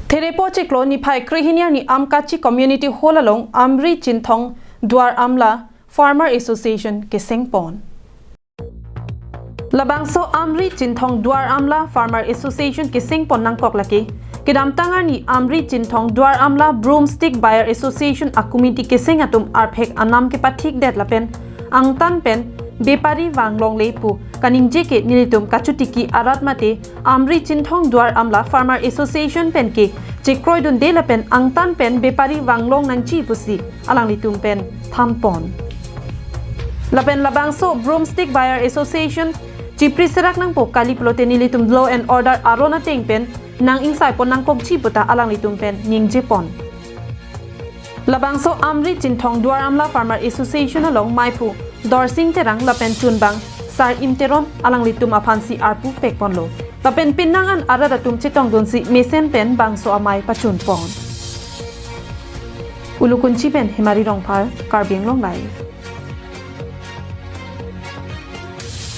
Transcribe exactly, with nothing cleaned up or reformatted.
Therepo chiklo niphai krehini arni Amkachi Community Hall along Amri Chinthong Duar Amla Farmer Association kesengpon. Labangso Amri Chinthong Duar Amla Farmer Association kesengpon nangkok lake kedamtang arni Amri Chinthong Duar Amla Broomstick Buyer Association a committee keseng atum arphek anam kepathikdet lapen angtan pen bepari vanglongle pu kaningje ke nelitum kachotiki arat mate Amri Chinthong Duar Amla Farmer Association pen ke chekroidunde lapen angtan pen bepari vanglong nangji pusi alanglitum pen thanpon. Lapen labangso Broomstick Buyer Association chipri serak nangpo kali pulote nelitum law and order aron ateng pen nang-ingsaipon nangkokji puta alanglitum pen ningjepon. Labangso Amri Chinthong Duar Amla Farmer Association along maiphu Dorsing Terang lapen chunbang Sar Im Teron alanglitum aphansi arpu pekponlo. Lapen pinnang an arat atum chetongdunsi mesen pen bangso amei pachunpon. Ulukunchi pen Hemari Rongphar, Karbi Anglong Live.